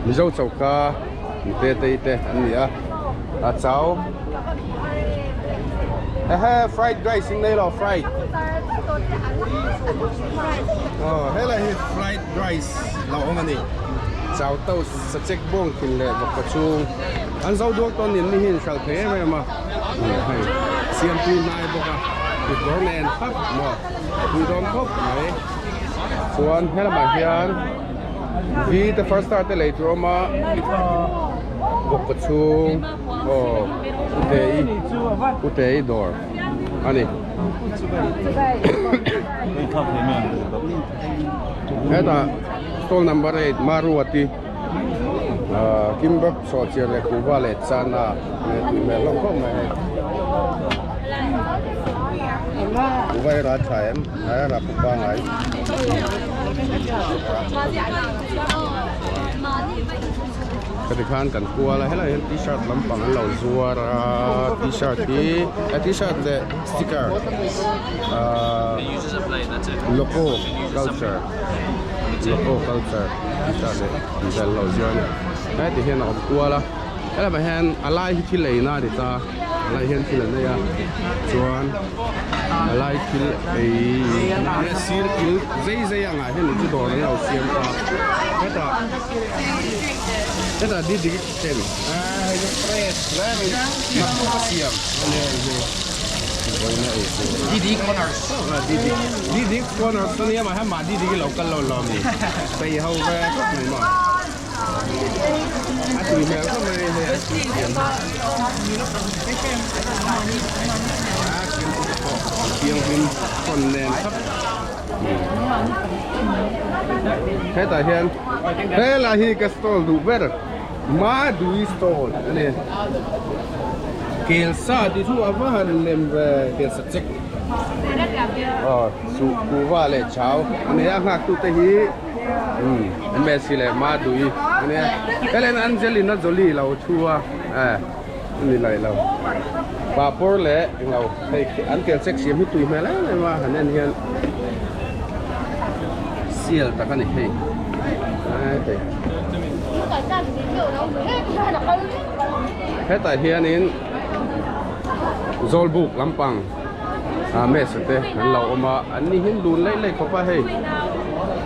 Mizo choka nute tei te an ni a a chau ehe fried rice in nei lo fried aw helai hi fried rice lo awm a ni chau to sachek bawng thin leh vawkpa chhung an zo duak tawn nen ni hi in hralh thei em em a. Hei siam tui hnai bawk a kutdawr nen thlap maw tui dawn khawp mai chuan helamah hian v te first star te lei tur a awm a bawkpa chhung aw ute i ute i dawr a ni hetah stall number 8 Maruati. Kimbap sawhchiar leh kuhva leh chana leh tui hmel hlawm khawp mai hei. Kuhva hi ral tha em? A rah pawh pangai. Heti khan kan kual a helai hian t-shirt lampang an lo zuar a t-shirt hi a t-shirt leh sticker ahh loco culture loco culture t-shirt leh vel lo zuar a ni heti hian a awm kual a helamah hian a lai hi thil ei na a ni ta a lai hian thil an ei a chuan a lai thil ei nge sir kil zei zei ang ah hian chu dawr an lo siam ta hetah hetah didi kitchen ah hei chu fresh hle mai naktuk a siam a ni hei hi Didi corners Didi Didi corners ania mah hian mah Didi hi lo kal lo lawm ni peih ho ve khawp mai maw. A tui hmel khawp mai hei a siam a siam tu te pawh a thianghlim hawn nen khap hetah hian helai hi ka stall duh ber Madui stall a ni kelsa tih chu a va han lem ve kelsa check aw suh kuhva leh chau a ni a nghak tute hi umm Messi leh Madui a nia helai hian Angelina Jolie lo thu a eh a ni laih lo papawr leh englo hei an kel check siam hi tui hmel em em a han en hian sial tak a ni hei hei hetah hianin zawlbuk lampang ah mesa te an lo awm a an ni hian lun laih laih khawp a hei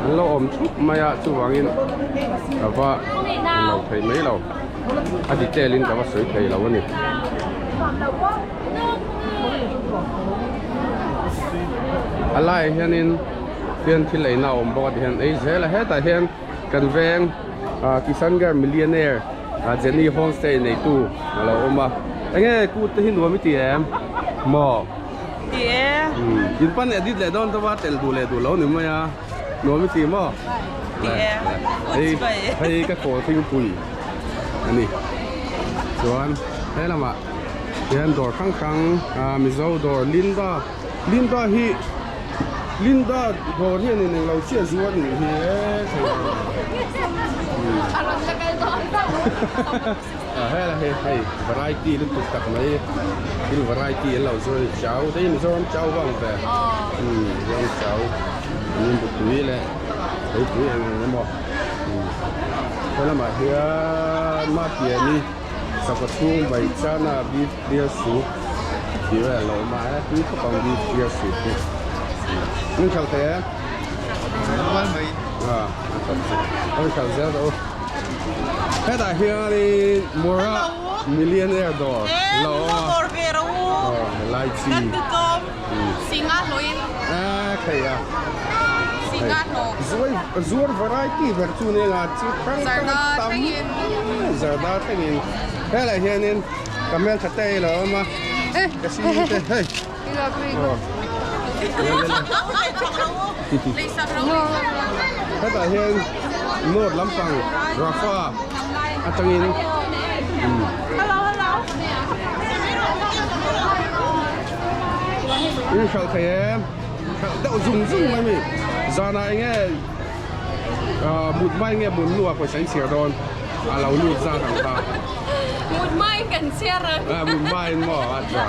an lo awm thup mai a chuvangin ka va lo thei mai lo a detail in ka va sawi thei lo a ni. A laiah hianin fian thil eina a awm bawk a tihian ei zel a hetah hian kan veng ah Kishangarh millionaire ah Jenny homestay neitu a lo awm a enge kut te hi nuam i ti em maw Ti e. In pan edit leh dawn tawp a tel duh leh duh lo ni mai a nuam i ti maw Ti e. Hei hei ka kawl thingpui a ni chuan he lamah hian dawr hrang hrang ah Mizo dawr Linda Linda hi Linda dawr hian in englo chiah zu a nih hi e ah hela hei hei variety lutuk tak mai thil variety an lo zuar a ni chau te hi Mizoram chau vang ve umm Mizoram chau nimbu tui leh theipui eng eng emaw umm helamah hian Mahtiani Sava chhung bai chana beef clear soup tih vel a lo awm a he tui khawp ang beef clear soup hi an khalh thei em a an khalh thei an khalh zel tawh u hetah hianin Mura millionaire dawr a lo awm a aw helai chi a thei a Zuar variety ber chu nia nga chi hrang hrang tam zarda thlengin helaiah hianin ka hmeltha te a lo awm a ka si te hei hetah hian north lampang Rafa atangin in hralh thei em. Hralh deuh zung zung mai mi zanah eng nge ah mut hma eng nge mut hnuah pawisa in chhiar dawn a lo lut zat ang kha Mut hma in kan chhiar ang ah mut hma in maw a tha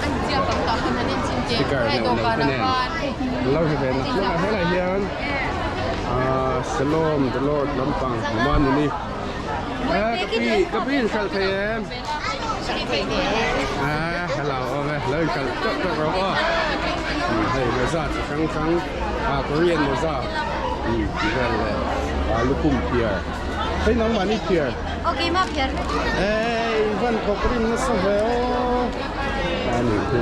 An chiah tam tak khan an in chhin che sticker hei neuh neuh dawhkan te ah nen khan an lo hre ve nak nak a helai hian ah Shalom the Lord lampang Manuni eh ka pi ka pi in hralh thei em. A hello awm e lo inkalh teuh teuh rawh aw hei mawza chi hrang hrang ah korean mawza tih vel leh ah lukhum phiar hei nangmahni phiar aw keimah phiar ei van thawk rim nasa ve aw a nih hi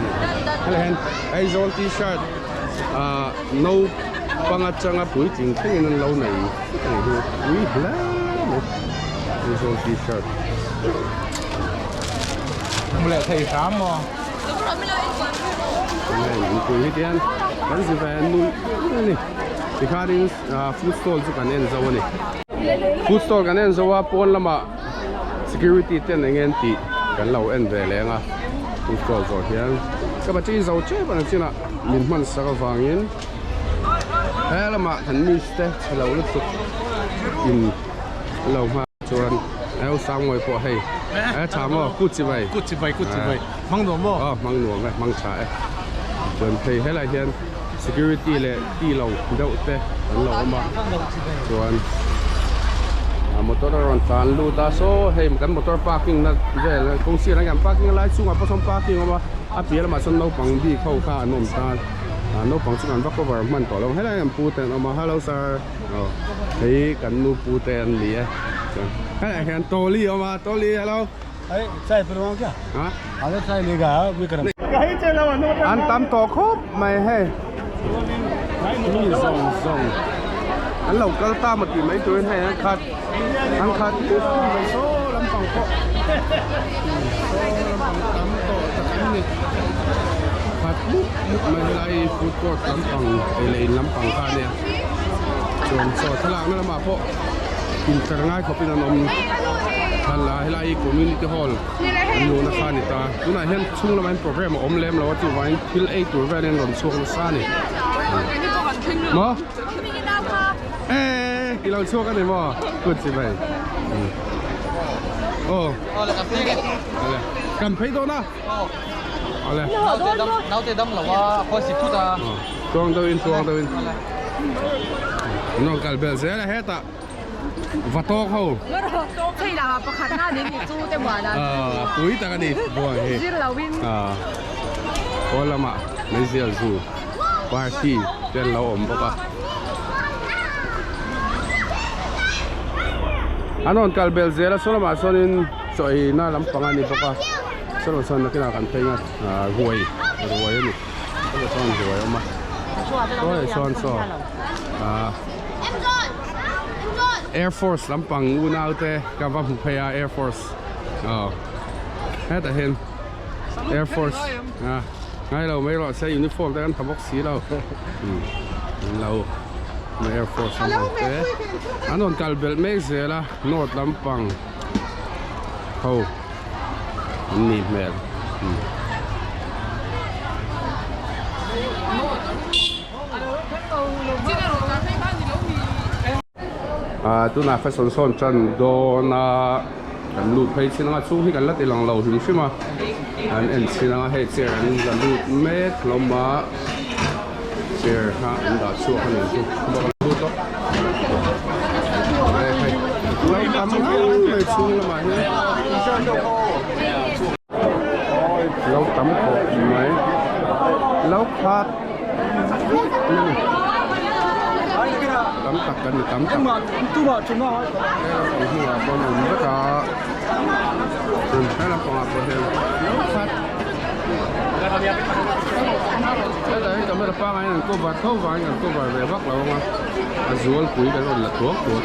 helai hian Aizawl t-shirt ah naupang atanga puitling thlengin an lo nei vek a nih hi ui hle mai Aizawl t-shirt. Hmu leh thei hram maw? Hei mipui hi tihian kan zi ve nui nui a ni tikhanin food stall chu kan en zo a ni food stall kan en zo a pawn lamah security ten eng nge an tih kan lo en ve leng a food stall zawh hian ka bati zo tep ang chinah min hman sak avangin he lamah kan miss te chhe lo lutuk in lo hma. Chuan eu Sangmawi pawh hei e tha maw kut chi bai kut chi bai kut chi bai hmang nuam maw aw hmang nuam e hmang tha e chuan phei helai hian security leh ti lo deuh te an lo awm a chuan a motor a rawn tlan lut a saw hei kan motor parking na vel kawng sir ah hian parking lai chungah pawh sawn parking a awm a a piah lamah sawn naupang bik ho kha an awm tan a naupang chu kan va cover hman tawh lo helai hian pu te an awm a hello sir. Aw hei kan nu pu te an ni e chuan helaiah hian tawli a awm a tawli hello Hei chai pe ruang kia ha ale chai le ga vikram an tam tawh khawp mai hei mi zawng zawng An lo kal ta maw tih mai turin hei an khat an khat mup mai saw lampang pawh saw lampang tam tawh tak an ni. Khat mup mup mai helai food court lampang ei leh in lampang kha a nia. Chuan chaw thlalakna lamah pawh intlar ngai khawpin an awm thal a, helai hi community hall an luhna kha a ni ta. Tunah hian chhung lamah hian program a awm lem lo a, chuvangin thil ei tur velin rawn chhuak nasa a ni. Maw? Eee i lo chhuak a ni maw? Kut chi mai. Aw. Kan phei dawn a. Awle. Naute dam lo a, a khawi si thut a. Tuang deuhin, tuang deuhin. An rawn kal bel zel a hetah va tawk ho. Thei lah pakhat na ni ni chu te muan a. Ah, pui tak a ni buang hi. Zir lo in. Ah. Pawn lamah meizial zu party te an lo awm bawk a. An rawn kal bel zel a, saw lamah sawnin chaw eina lampang a ni bawk a. Saw chuan nakinah kan phei ngat ruai ruai a ni saw chuan ruai a awm a saw chuan saw ah air force lampang unau te ka va hmu phei a air force aw hetah hian air force ah ngai lo mai rawh se uniform te kan tha bawk si lo lo air force lampang te an rawn kal belh mek zel a north lampang ho. An nih hmel. Ah tunah fashion sawn tan dawn a kan lut phei chin anga chhung hi kan la ti lang lo hrim hrim a an en chin anga hei chair an la lut mek hlawm a chair kha an dah chhuak a ni chu bawk an lut a hei lo tam ngang mai chhung lamah hian lo tam khawp mai lo khat tam tak kan ni tam tak he lampang hnungah pawh an awm vek a he lampangah pawh hian lo khat. Hetah hian camera pangai in an cover tho vangin an cover ve vak lo ang a, a zualpui kan rawn la thuak thuak.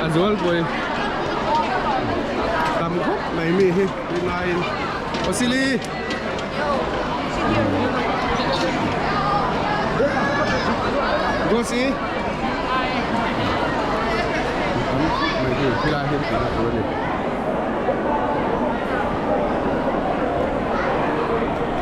A zualpui tam khawp mai mi hi rinaiin aw sili Gosi tam khawp mai hi helai hian tihna tur a ni.